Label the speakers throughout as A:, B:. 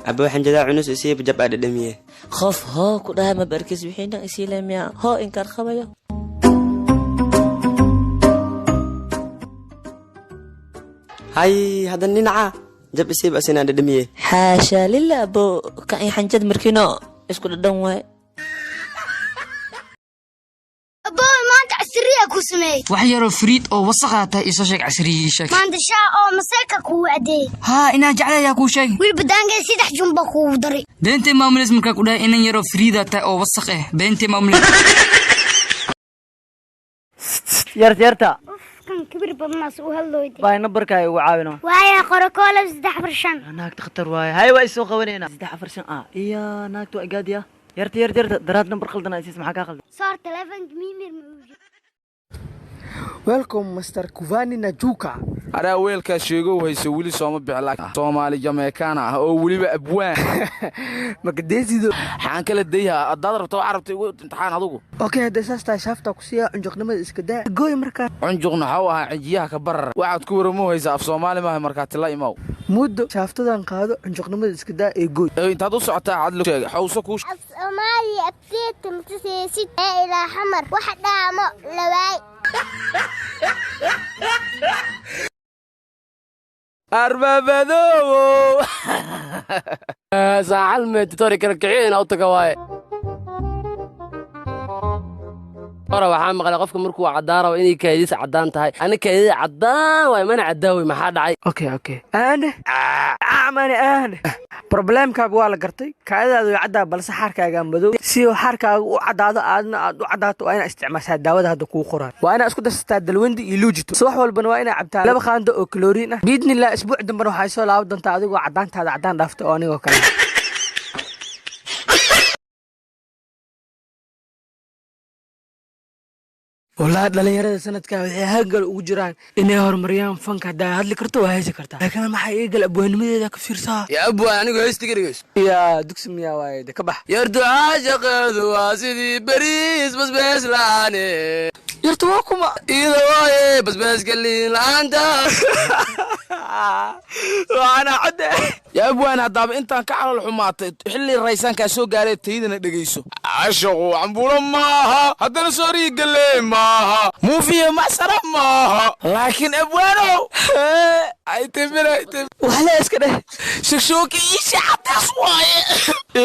A: Aboo, xanjadaa cunus isiiba jab aa dhadhamiye.
B: Qof hoo ku dhahay ma barkis wixii dhan isii miya? Hoo inkaar qabayo.
A: Hay, haddana dhinaca jab isiiba asinaa dhadhamiye.
B: Xaashaa lila, abo, kan iyo xanjad markiino isku dhadhan waay.
C: Abooy, maanta casriya ku sameeyey.
D: Wax yaroo fariid oo wasaqaa tahay, isoo sheeg casriyii, sheeg.
C: Maanta shaa oo maseeka kugu adeey.
D: Haa, inaa jeclayaa kuu sheeg.
C: Wiilba daangee 3 jumba kugu daray.
D: Beentay maamuleys markaa ku dhahay inan yaroo fariidaa tahay oo wasaq eh, beentay maamuleys.
E: Yarta, yarta.
C: Kan kibir badnaas u hadlooyde.
E: Baay, nambarkaa igu caawino.
C: Waaya, qoro: 1 2 3 4 5.
E: Naagta khatar waaye. Hay, waa isoo qabanayna 3 4 5 ah iya. Naagta waa igaadiya. Yarta, yarta, yarta, daraad nambar qaldan isiis, maxaa kaa qaldan?
C: Soor, telefonka mimir ma uu.
F: Welcome, Mr. Kuvani Najuka.
G: Araa, weelkaa sheegow hayso weli sooma bixla Soomaali Jameekaan ah oo weliba abwaan.
F: Makadesido.
G: Xaan kala dayhaa haddaad rabto, waxaa rabta igu imtixaan adugu.
F: Okay, hadday saas tahay, shaaftaa ku siiya, cunjuqnimada iska daa. Gooy markaa.
G: Cunjuqna waxau ahaa cijiyaha ka barar. Waxaad ku waramoo haysaa af Soomaali maaha, markaa tila imow.
F: Muddo shaaftadan qaado, cunjuqnimada iska daa ee gooy.
G: Ee, intaad u socotaa cad sheeg xawso kuu.
C: Af Soomaaliya abteeta mataseesid ee ilaa Xamar wax dhaamo lawaay.
G: Arbabadoowo.
H: Saacal meetitori kala kicin u taga waaye. Hore waxaa maqlay qofka markuu caddaan rabo inay kaadiisa caddaan tahay. Ani kaadida caddaan waay, mana caddaawey, maxaa dhacay?
F: Okay. Aane. Amane aane. Problemkaaga waa la gartay. Kaadidaadu way caddaa, balse xaarkaagaa madow. Si uu xaarkaaga u caddaado, aadna aad u caddaato, waa inaad isticmaashaa daawada hadda kuu qoraan. Waa inaad isku darsataa dalwandi iyo luujito. Subax walbana waa inaad cabtaa 2 qaando oo kaloriin ah. Biidnillah, isbuuc dambena waxay soo laaban doontaa adigoo caddaantaada caddaan dhaaftay oo anigoo kale. Wallaahi, dhalinyarada sanadkan waxay hagal ugu jiraan inay horumariyaan fanka. Haddaa hadli karto, waa heesi kartaa, laakiin maxaa iigal abwaanimadeeda ka fiirsaa?
H: Ya abwaan, anigu heestiga dhegeyso.
F: Ya dugsi miyaa waaye de, ka bax.
H: Yartu caashaqeedu waa sidii beriis basbees la'aane.
F: Yartu waa kuma?
H: Ida waaye basbeeska liin la'aanta.
F: Waana codde.
G: Ya abwaan, haddaaba intaan ka calool xumaatay xilli raysaankaa soo gaaray, taydana dhegayso. Cashaqu cambuulo maaha, haddana soorii galee maaha, muufiye macsara maaha, laakiin abwaanow ay timinay.
F: Waxle iska dheh.
G: Shakshuuka iisha cadaas waaye.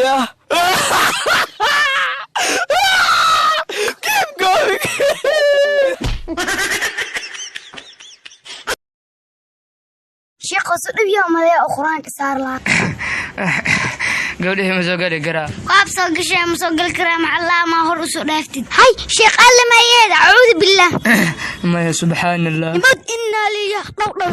F: Ya, keep going.
C: Sheekh hoose dhib yaa malaya oo Qur-aanka saar lahaa.
D: Gabdhihii ma soo geli karaa?
C: Qaab soo gashay ma soo gali karaa macallaa maa hor usoo dhaaftid. Hay, sheekh alle mayeeda, acuudu billaah.
D: Maya, subxaan Allah.
C: Imad, innaa lillaah, dhow dhow.